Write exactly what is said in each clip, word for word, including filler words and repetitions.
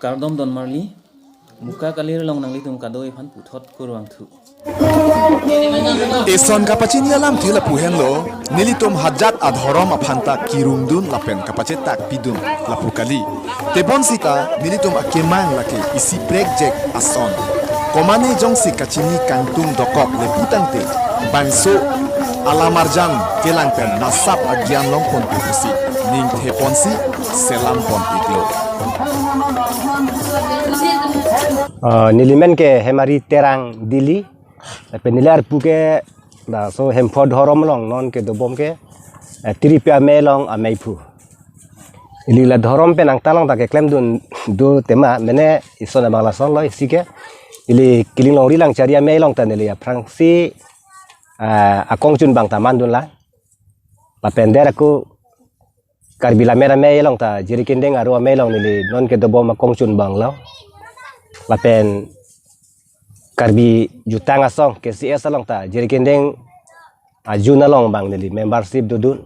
Kardom don marli, Muka Kali arlong nanglitum kadokave aphan puthot kurvangthu. Eson kapachini alamthe lapu henlo, nelitum hajat adhorom aphanta kirungdun lapen kapachetak pidun lapu kali. Tebon sita nelitum akemang lake isi prekjak ason. Komane jongsi kachini kangtung dokok le putangte, bangso alamarjan kelang pen nasap agyan longpon pusi ningtheponsi selam pon iklo. Ah, nelimen ke Hemari Terang Dili. Lapen neli arpu ke laso Hemphu adhorom along non kedobom ke, eh, Tiripi amei along ameiphu. Ili la dhorom pen angta along ta keklemdun do tema mene ison abang lasonlo isi ke. Ili Kiling Longri Langchari amei along ta neli aphrangsi, eh, akongchun abang ta mandunlang. Lapen der ako Karbi Lammet amei along ta Jirikindeng aro amei along neli non kedobom akongchun abanglo. Lapen Karbi Jutang Asong K C S along ta Jirikindeng ajun along abang neli membership dodun.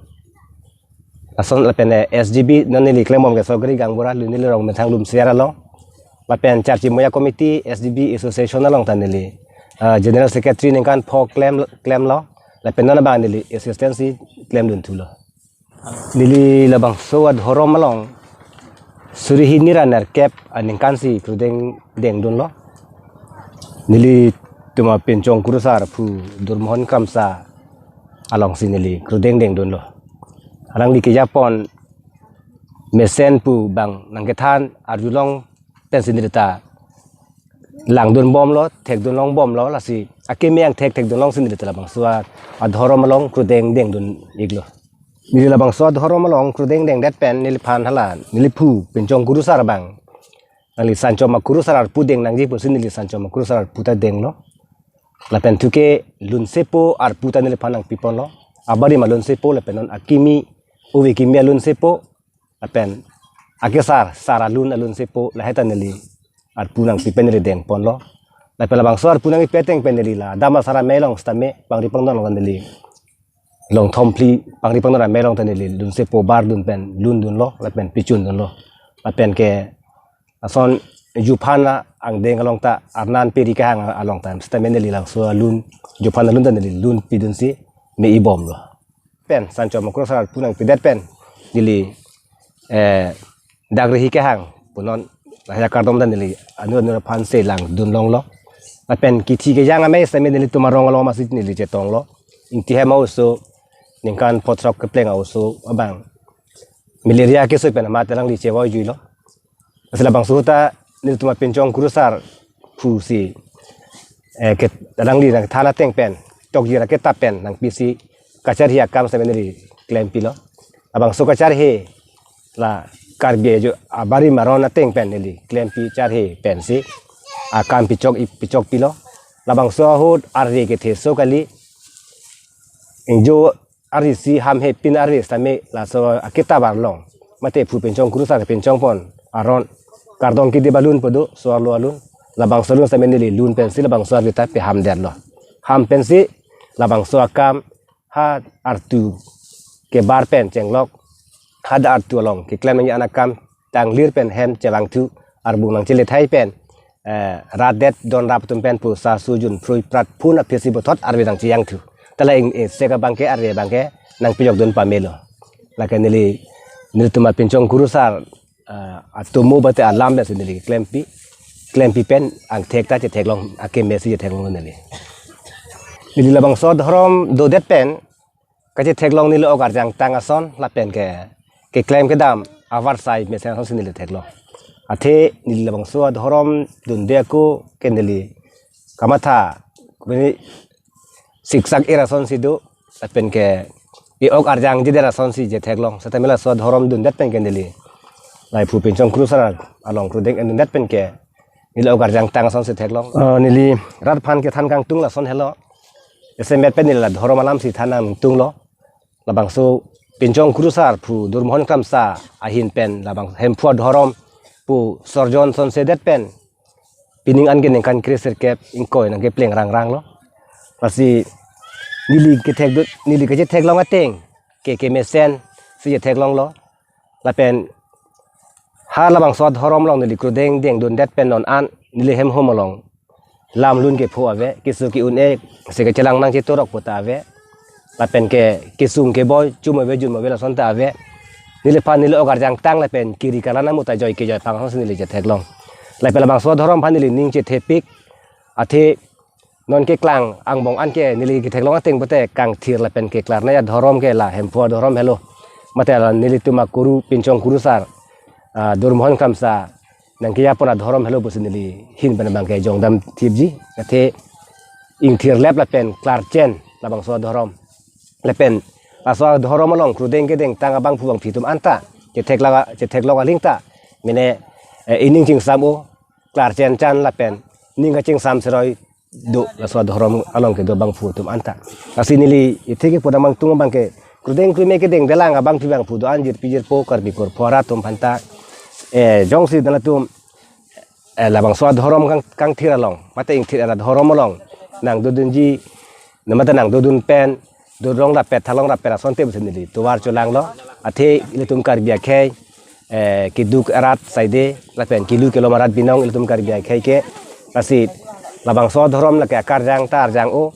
Lason lapen, eh, S G B non neli klembom ke Sogri Gangbura, lu neli rong methang Lumsir along. Lapen Charchi Moya Committee S G B Association along ta neli, eh, General Secretary ningkan pho klem, klemlo. Lapen non abang neli assistant si klemdunthulo. Neli labangso adhorom along suri hini ra nerkep aningkan si krudeng dengdunlo. Nelitum apinchong kurusar phu Durmohon Kramsa alongsi neli krudeng dengdunlo. Alangli kejapon mesen pu abang nangkethan arjulong pensi neli ta langdunbomlo, thekdunlongbomlo, lasi akeme angthek thekdunlongsi neli ta labangso adhorom along krudeng dengdun iklo. Neli labangso adhorom along krudeng dengdet pen neliphan hala, neli phu pinchong kurusar abang, neli Sanchom akurusar arpu deng nangji pusi neli Sanchom akurusar arpu ta denglo. Lapen thuke lunsepo arpu ta neliphan nangpiponlo. Abarim alunsepo lapen non akimi, ove kimi alunsepo. Lapen akesar, sar alun, alunsepo, lahai ta neli arpu nangpipen neli dengponlo. Lapen labangso arpu nangpi ateng pen neli la Damasar amei along sitame pangri pangdon along neli longthom phli pangri pangdon amei along ta neli lunsepo bardun pen lundunlo, lapen pichundunlo. Lapen ke ason juphan angdeng along ta Arnan Peri kehang along ta sitame neli labangso alun, juphan alun ta neli lun pidunsi me-ibomlo. Pen Sanchom akurusar arpu nangpidet pen neli, eh, dak rehi kehang punon lahai akardom ta neli anur anur aphansi langdunlonglo. Lapen kithi kejang amei sitame nelitum arong along masi neli chetonglo. Ingti hem a-oso, ningkan phongo throk kepleng a-oso abang malaria kesoi pen amat alangli chevoijuilo. Lasi labangso ta nelitum apinchong kurusar phusi, eh, ke alangli nangthan ateng pen, tokjir aketap pen nangpisi kacharhi akam sitame neli klempilo. Labangso kacharhi la Karbi ajo abarim aron ateng pen neli klempi charhi pensi akam pichok i-, pichokpilo. Labangso ahut arve kethe so kali. Ingjo arisi hamhe pin arve sitame laso aketap arlong mate phu pinchong kurusar pinchongpon aron kardom kidi balun podo so arlo alun. Labangso alun sitame neli lun pensi labangso arve ta pehamdetlo. Ham pensi labangso akam ha artu kebar pen chenglok, ha artu along keklem nangji an akam tanglir pen hem chevangthu, arbung nangchelethai pen, eh, rat det don rap atum pen pu sa su jun phrui prat phun aphisi puthot arve nangcheyangthu. Ta la ing, ing sek abangke arve abangke nangpijokdun pamelo. Lake neli, nelitum apinchong kurusar, eh, atomo bate alam pensi neli klempi, klempi pen angthek ta chetheklong, akeme si chetheklong neli. Neli labangso dhorom dodet pen kachetheklong neli ok arjang tang ason lapen ke keklem kedam avarsai mesen asonsi neli theklong. Athe neli labangso adhorom dunde ako ke neli kamatha kuni siksak ir asonsi do lapen ke e-ok arjangjidet asonsi chetheklong. Setame laso adhorom dundet pen ke neli lahai phu pinchong kurusar along krudeng endundet pen ke neli ok arjang tang asonsi theklong. Eh, neli rat aphan kethan kangtung lason helo. Esemet pen neli la dhorom alamsi than nangtunglo. Labangso pinchong kurusar phu Durmohon Kramsa ahin pen labang Hemphu adhorom pu sorjon sonsedet pen pining an ke ningkan kre sirkep ingkoi nangkepleng rangranglo. Lasi neli kethekdut, neli kachetheklong ateng ke kemesensi chetheklonglo. Lapen Ha labangso adhorom along neli krudeng dengdundet pen non an neli hem hum along lam lun kepho ave, keso ke-un-e, se kechelang nangchetorok puta ave. Lapen ke kesung keboi, chum ave, jun ave, lason ta ave. Neliphan neli ok arjang tang lapen kiri kalan amuta joi kejoi aphan si neli chetheklong. Lapen labangso adhorom aphan neli ning chethepik, athe non keklang angbong an ke neli ketheklong ateng pute kangthir lapen keklarnei adhorom ke la Hemphu adhorom helo. Mate la nelitum akuru, pinchong kurusar, ah, Durmohon Kramsa nangkejapon adhorom helo pusi neli ahin pen abang ke jongdam thipji. Athe ingthirlep lapen klarchen labangso adhorom. Lapen laso adhorom along krudeng kedeng tang abangphu bangphi atum anta chetheklong, chetheklong aling ta mene, eh, ining chingsam-o, klarchen chan lapen ning kachingsam seroi do laso adhorom along kedo abangphu atum anta. Lasi neli itheke pudamang tung abang ke krudeng krume kedengdelang abangphu bangphu do-an, jirpi jirpo, Karbi kurpho arat atum aphanta, eh, jongsi dan atum, eh, labangso adhorom kang, kangthir along mate ingthir adhorom along nangdodunji, namata nangdodun pen, dodrong rapet, thalong rapet asonte pusi neli tovar cholanglo. Athe ilitum Karbi akhei, eh, keduk arat saide lapen kelu kelom arat binong ilitum Karbi akhei ke. Lasi labangso adhorom lake akarjang ta arjang-o,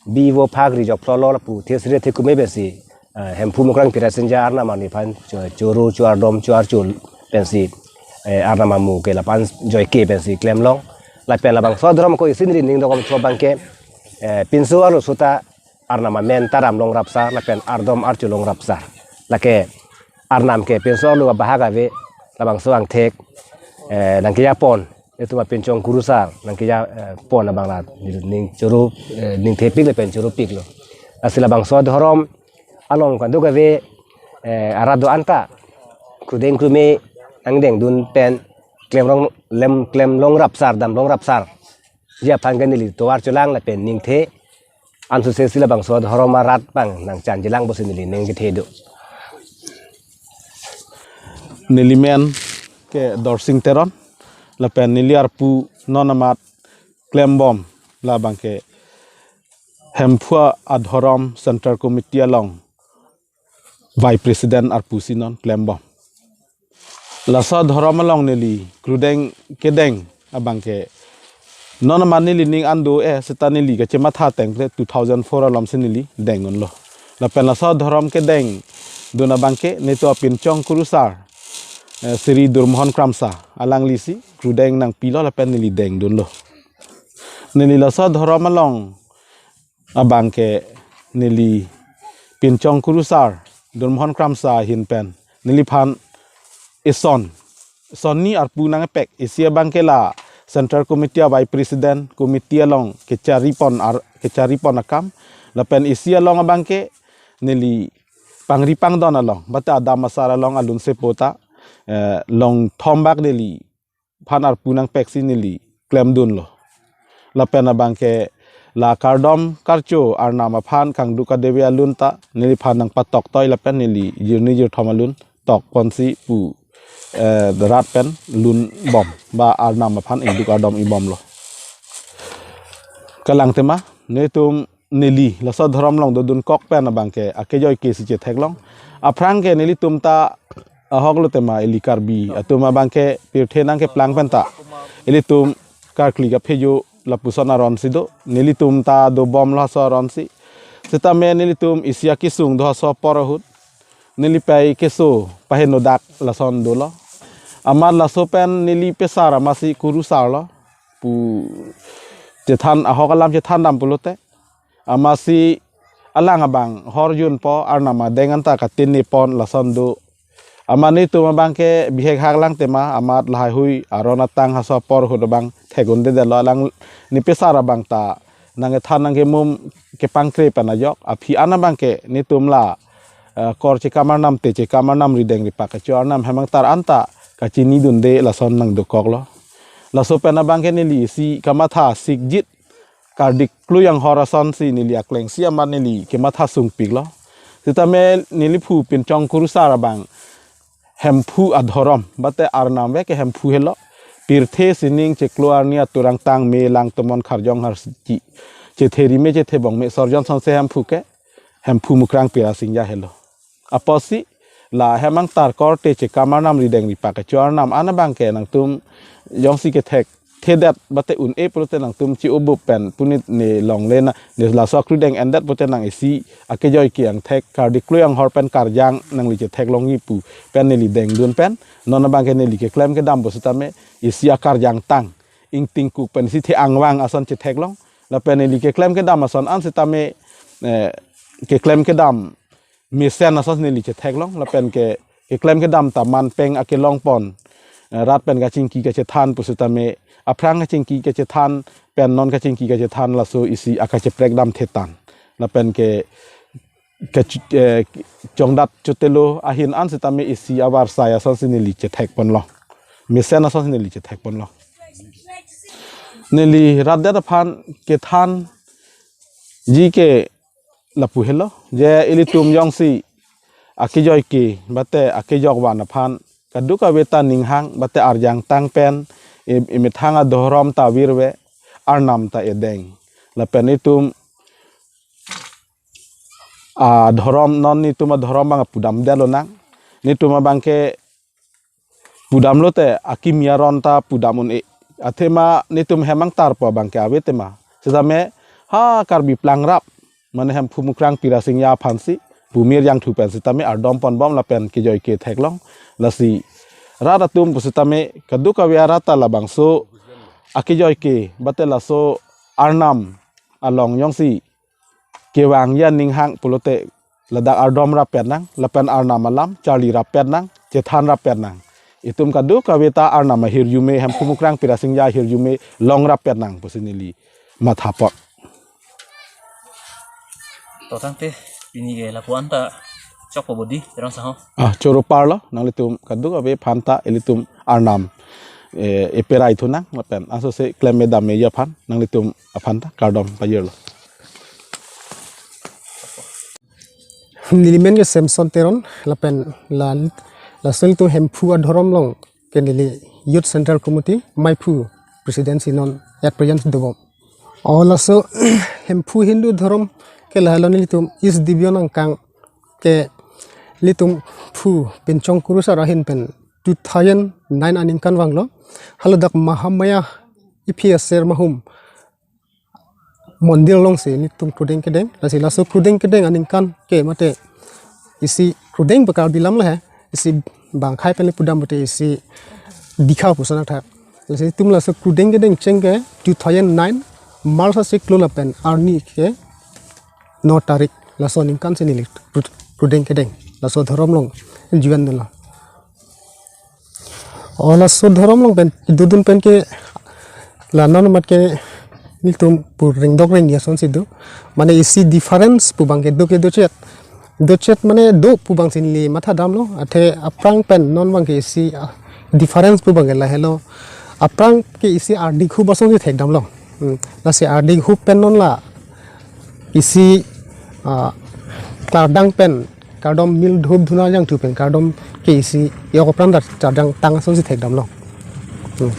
bi vo phak ri jok phlolo lapu thesre thekume pensi, eh, Hemphu Mukrang Pirasinja Arnam arniphan cho-, choro cho-ardom cho-archul pensi, eh, Arnam amu ke lapan joike pensi klemlong. Lapen labangso adhorom ko isi neli ning dokom cho abang ke, eh, pinso arloso ta Arnam amen ta Ram Longrap sar lapen ardom archu Longrap sar. Lake Arnam ke pinso arlo abahak ave, labangso angthek, eh, nangkejapon, itum apinchong kurusar nangkeja, eh, pon abang la ning choro, eh, ning thepik lapen choropiklo. Lasi labangso adhorom along kaduk ave, eh, arat do-an ta krudeng krume angdengdun pen klemrong lem, klemlong rapsar, damlong rapsarji aphan ke neli tovar cholang lapen ningthe ansose si labangso adhorom arat abang nangchanjilang pusi neli ning kethe do. Neli men ke Dorsing Teron, lapen neli arpu non amat klembom, labang ke Hemphu adhorom Central Committee along Vice President arpu si non klembom. Laso adhorom along neli krudeng kedeng abang ke non amat neli ning an do-e, seta neli kachematha ateng pute two thousand four alom si neli deng unlo. Lapen laso adhorom kedengdun abang ke netum apinchong kurusar, eh, Sri Durmohon Kramsa alangli si krudeng nangpilo lapen neli dengdunlo. Neli laso adhorom along abang ke neli pinchong kurusar Durmohon Kramsa ahin pen neliphan ison, ison ni arpu nangkepek. Isi abang ke la Central Committee a Vice President, committee along kecharipon ar, kecharipon akam. Lapen isi along abang ke neli pangri pangdon along, mate adam asar along alun sepo ta, eh, long thom bak neliphan arpu nangpek si neli klemdunlo. Lapen abang ke la kardom karcho Arnam aphan kangduk kadeve alun ta neliphan nangpatok toi lapen neli jirni jirthom alun tokpon si pu, eh, rat pen lunbom ba Arnam aphan ingduk ardom ibomlo. Kalang tema, netum neli laso adhorom along dodunkok pen abang ke akejoike si chetheklong. Aphrang ke nelitum ta ahoklo tema, ili Karbi atum abang ke pirthe nangkeplang pen ta ilitum karkli kaphejo lapuson aron si do. Nelitum ta dobomlo laso aron si. Sitame nelitum isi akesung do laso apor ahut. Neli pai keso pahenodak lason dolo. Amat laso pen neli pesar amatsi kurusarlo. Pu chethan, ahok alam chethan dam pulote, amatsi alang abang hor junpo, Arnam adeng anta katin nepon lason do. Amat netum abang ke bihek hak lang tema, amat lahai hui aron atang laso apor ahut abang thek-un-edetlo, alang nepesar abang ta nangkethan nangkemum kepangkre pen ajok. Aphi an abang ke netum la, eh, kor chekam arnam, te chekam arnam, rideng ripak kecho arnam, hem angtar anta kachinidunde lason nangdokoklo. Laso pen abang ke neli isi kamatha sikjit, kardik kluyang hor ason si neli akleng si amat neli kematha sungpiklo. Sitame neliphu pinchong kurusar abang Hemphu adhorom, mate Arnam ve ke Hemphu helo. Pirthe sining chiklo arni aturang tang me lang tomon kharjong harsi chethe rime chethe bong me sorjon sonse Hemphu ke Hemphu Mukrang Pirasinja helo. Apotsi la hem angtar korte chekam arnam rideng ripak kecho arnam an abangke nangtum jongsi kethekthedet bate un-e pulote nangtum chi-obup pen punit ne longle na ne laso akrudeng endet pute nang isi akejoike angthek kardi klui anghor pen karjang nangli chetheklongji pu pen neli dengdun pen non abangke neli keklem kedam pusitame isi akarjang tang ingtingkuk pen isi the-angvang ason chetheklong lapen neli keklem kedam ason an sitame eh, keklem kedam mesen ason neli chetheklong lapen ke keklem kedam ta manpeng akelong pon eh, rat pen kachingki kachethan pusitame aphrang kachingki kachethan pen non kachingki kachethan laso isi akacheprek dam thetan lapen ke ke eh, chongdat chotelo ahin an sitame isi avarsai ason si neli chethek ponlo mesen ason si neli chethek ponlo neli rat det aphan kethanji ke lapu helo je ilitum jongsi akejoike bate akejok van aphan kaduk kave ta ninghang bate arjang tang pen i- imethang adhorom ta virve arnam ta edeng lapen itum adhorom non nitum adhorom abang pudam detlo nang nitum abangke pudam lote akimi aron ta pudam un-e athema nitum hem angtar po abangke ave tema sitame ha Karbi Plang rap mane Hemphu Mukrang Pirasingya aphansi pumir jangthu pen sitame ardom ponbom lapen kejoike theklong lasi rat atum pusitame kaduk kave arat ta labangso akejoike bate laso arnam along jongsi kevang ya ninghang pulote ladak ardom rap pet nang lapen arnam alam charli rap pet nang chethan rap pet nang itum kaduk kave ta arnam ahirjume Hemphu Mukrang Pirasingya ahirjume long rap pet nang pusi neli matha pon. To tangte pini ke lapu-an ta chokpo bodi terang saho. Ah, choro parlo nanglitum kaduk kave aphan ta ilitum arnam eh, eperai thu nang lapen aso se klem me dam me ya aphan nanglitum aphan ta kardom pajirlo. Nelimen ke Samson Teron lapen la laso ilitum Hemphu adhorom along ke neli Youth Central Committee Maiphu Presidency non at present dobom. O laso Hemphu Hindu adhorom ke lahelo nelitum East Division angkang ke nelitum phu Pinchong Kurusar ahin pen two thousand nine aningkan vanglo haladak Mahamaya iphi aser mahum mondir alongsi nelitum krudeng kedeng lasi laso krudeng kedeng aningkan ke mate isi krudeng bakal bilam lahai isi bangkhai pen pudam mate isi dikha puson athak lasi tum laso krudeng kedeng cheng ke two thousand nine March asik lo lapen arni ke no tarik laso aningkan si neli krudeng kedeng laso adhorom along juan dolo. O laso adhorom along pen dodun pen ke la non mat ke nelitum pu ringdok ring ya son si do mane isi difference pu abangke do ke dochet dochet mane do pu abang si neli matha damlo athe aphrang pen non abangke isi ah, difference pu abangke lahelo aphrang ke isi ardi khu basong si thek damlo. Hmm. Lasi ardi khu pen non la isi ah, klardang pen kardom mil dhup dhuna jangthu pen kardom ke isi yok apran dar chardang tang ason si thek damlo. Hmm.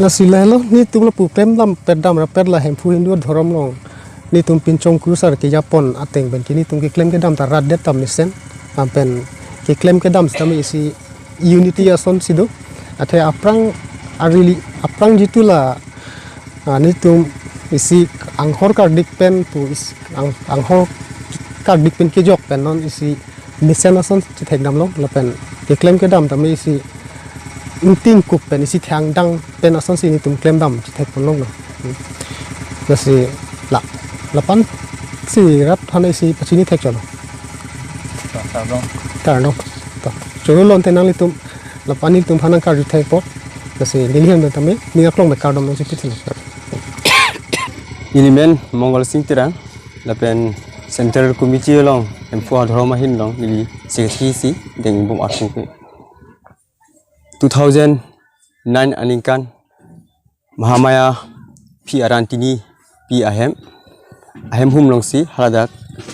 Lasi lahelo nelitum lapu klem dam pet dam rap pet la Hemphu Hindu adhorom along nelitum Pinchong Kurusar kejapon ateng pen ke nelitum keklem kedam ta rat det tam mesen pen keklem kedam sitame isi unity ason si do athe aphrang arili aphrang jitu la ah, nelitum isi anghor kardik pen pu is ang, anghor kardik pen kejok pen non isi mesen ason chethek damlo lapen keklem kedam tame isi ingtingkuk pen isi thangdang pen ason si nelitum klem dam chethek ponlonglo. Hmm. Lasi la lapan si rat hana isi pachini thek cholo. Kardom. Kardom. To choro lonte nanglitum lapan nelitum aphan nangkarju thek po. Lasi neli hem tame ning aklong me kardom nangsi pithin. Nelimen Mongol Sing Terang lapen Central Committee along Hemphu adhorom ahin along neli secretary si deng bom arpu ke. Two thousand nine aningkan Mahamaya phi aran tini pi ahem ahem hum alongsi haladak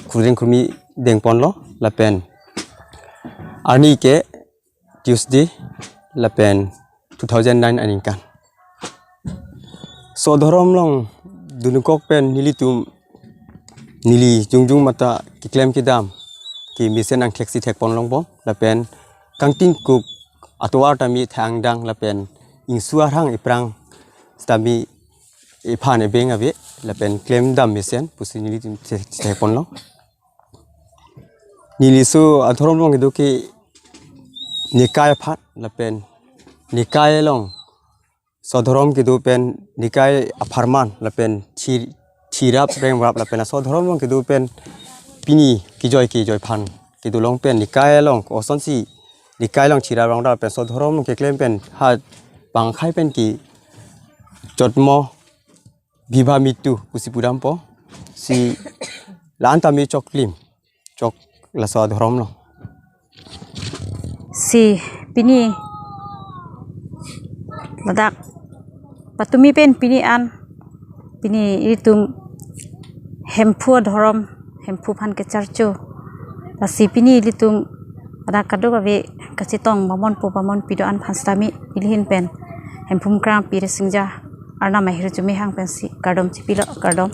krudeng krumi dengponlo lapen arni ke Tuesday lapen two thousand nine aningkan. So adhorom along dunukok pen nelitum neli jongjong mata keklem kedam ke mesen angthek si thekpon longbom, lapen kangtingkuk atovar tame thangdang lapen ingsu arhang iprang sitame iphan ebeng ave, lapen klemdam mesen pusi neli thek-, thekpon long. Neli laso adhorom along kedo ke nikai aphan lapen nikai along laso adhorom kedo pen nikai apharman lapen thi-, thirap rengrap lapen laso adhorom along kedo pen pini kejoi kejoi aphan kedo long pen nikai along kosonsi nikai along thirap rengrap lapen laso adhorom along keklem pen ha bang akhai pen ke jotmo bhiva mritu pusi pudampo, si la-an tame choklim chok laso adhorom along. Si pini ladak patumi pen pini an pini ilitum Hemphu adhorom, Hemphu aphan kecharcho. Lasi pini ilitum ladak kadokave kachetong bamon po bamon pido an aphan sitame neli ahin pen Hemphu Mukram Pire Singja Arnam ahirjume hang pensi kardom chipilo, kardom.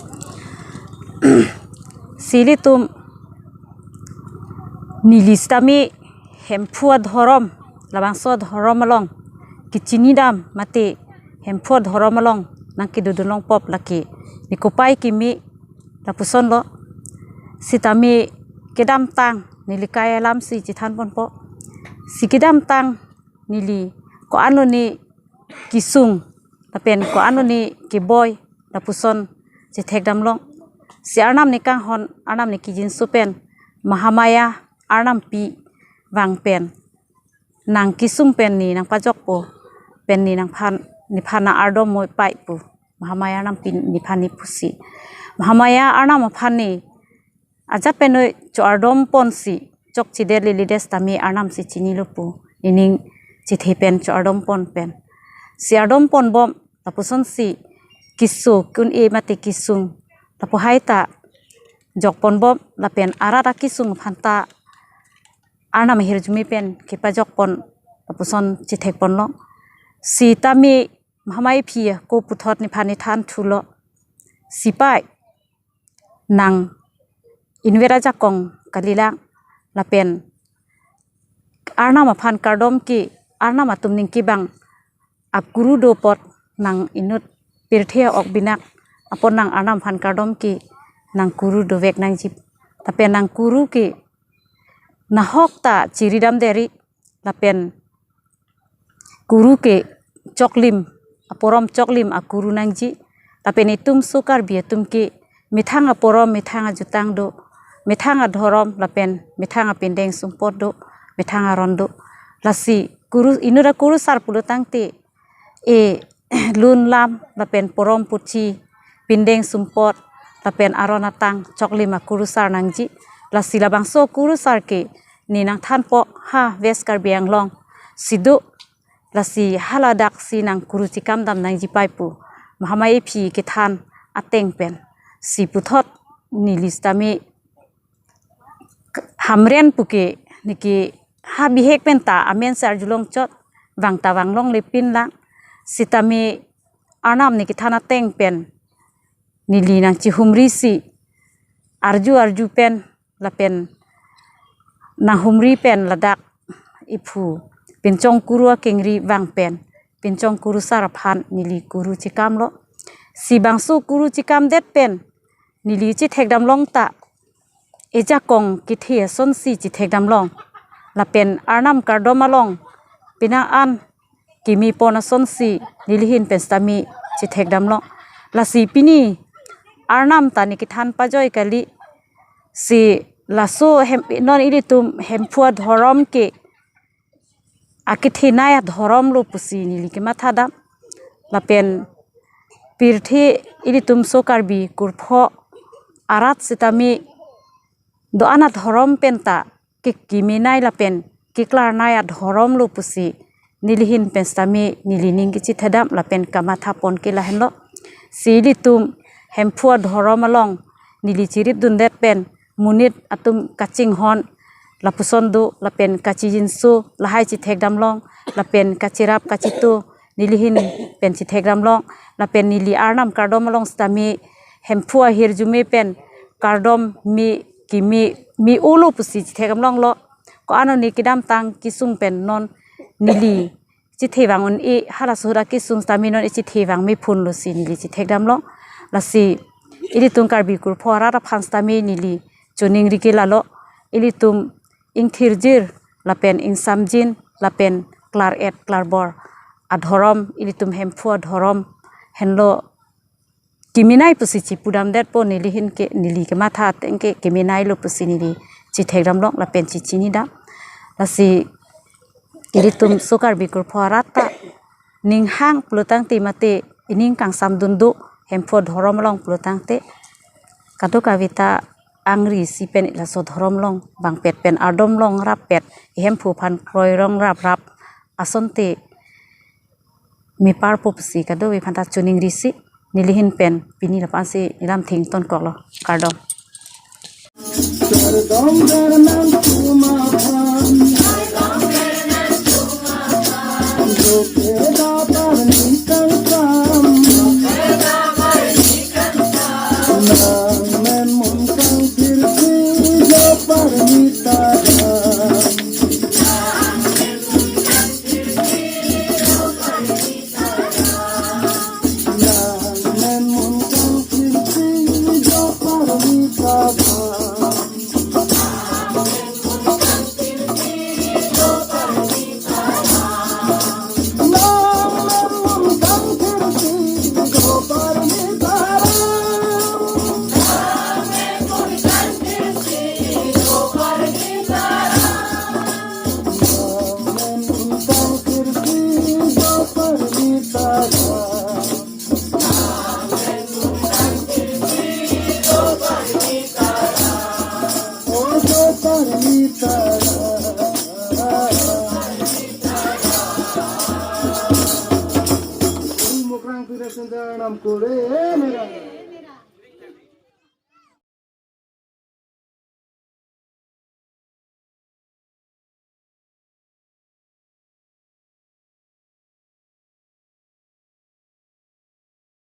Si ilitum neli sitame Hemphu adhorom, labangso adhorom along kechinidam mate Hemphu adhorom along nangkedodun longpo lake ne kopai keme lapusonlo. Sitame kedamtang neli kai alam si chethanponpo. Si kedamtang neli ko-an lone kesung lapen ko-an lone keboi lapuson chethekdam long. Si Arnam ne kanghon, Arnam ne kejinso pen Mahamaya arnampi vang pen nangkesung pen ne nangpajokpo, pen ne nangphan, nephan nang-ardommo pai pu Mahamaya arnampi nephan ne pusi. Mahamaya arnam aphan ne ajat penoi cho-ardompon si chokchedet leledet sitame Arnam si chinilo pu nening chethe pen cho-ardompon pen. Si ardomponbom lapusonsi keso kun-e mate kesung lapu hai ta jokponbom lapen arat akesung aphan ta Arnam ahirjume pen kepajokpon lapuson chethekpon long. Sitame Mahamaya aphi ako puthot nephan nethanthulo. Si pai nang inver ajakong kalilang lapen Arnam aphan kardom ke Arnam atum ning kebang akuru do apot nang inut pirthe ok binak apot nang Arnam aphan kardom ke nang kuru dovek nangji. Lapen nang kuru ke nahok ta chiridam deri lapen kuru ke choklim, aporom choklim akuru nangji. Lapen itum so Karbi atum ke methang aporom, methang ajutang do, methang adhorom, lapen methang apindeng sumpot do, methang aron do. Lasi kuru, inut akurusar pulo tangte e lun lam lapen porom puthi, pindeng sumpot lapen aron atang choklim akurusar nangji. Lasi labangso kurusar ke ne nangthanpo ha West Karbi Anglong si do. Lasi haladak si nang kuru chekam dam nangji pai pu Mahamaya aphi kethan ateng pen. Si puthot neli sitame Hamren pu ke neke ha bihek pen ta amen si arjulong chot, vang ta vanglongle pinlang. Sitame Arnam ne kethan ateng pen neli nangchihumri si arju arju pen lapen nanghumri pen ladak iphu Pinchong kuru akengri vang pen Pinchong kurusar aphan neli kuru chekamlo. Si bangso kuru chekamdet pen neli chethekdam long ta ejakong kethe asonsi chethekdam long. Lapen Arnam kardom along penang an kemepon asonsi neli ahin pen sitame chethekdam long. Lasi pini Arnam ta ne kethan pajoi kali. Si laso hem, non ilitum Hemphu adhorom ke akethenei adhorom lo pusi neli kemathadam. Lapen pirthe ilitum so Karbi kurpho arat sitame do-an adhorom pen ta kekimenei lapen keklarnei adhorom lo pusi neli ahin pen sitame neli ning kechethadam lapen kamathapon ke lahenlo. Si ilitum Hemphu adhorom along neli chirip dundet pen monit atum kachinghon lapuson do, lapen kachijinso lahai chethekdam long, lapen kachirap kachito neli ahin pen chethekdam long, lapen neli Arnam kardom along sitame Hemphu ahirjume pen kardom me keme me-olo pusi chethekdam longlo. Ko-an arni kedamtang kesung pen non neli chethevang un-e, halaso ahut akesung sitame non echethevang mephunlo si neli chethekdam long. Lasi ilitum Karbi kurpho arat aphan sitame neli choningri ke lalo, ilitum ingthirjir lapen ingsamjin lapen klar-et klarbor adhorom, ilitum Hemphu adhorom henlo kemenei pusi chepudamdetpo. Neli ahin ke, neli kematha ateng ke kemeneilo pusi neli chethekdam long lapen chechinidam. Lasi ilitum so Karbi kurpho arat ta ning hang pulotangte mate ening kangsam dundu Hemphu adhorom along pulotangte kadokave ta angri isi pen laso adhorom along bangpet pen ardom longrappet, Hemphu aphan kroi rong raprap asonte meparpo pusi kadokave aphanta choningri si neli ahin pen pini lapu-an si nelam thengtonkoklo. Kardom. Mokrang pira sendal nam kule, eh, mera.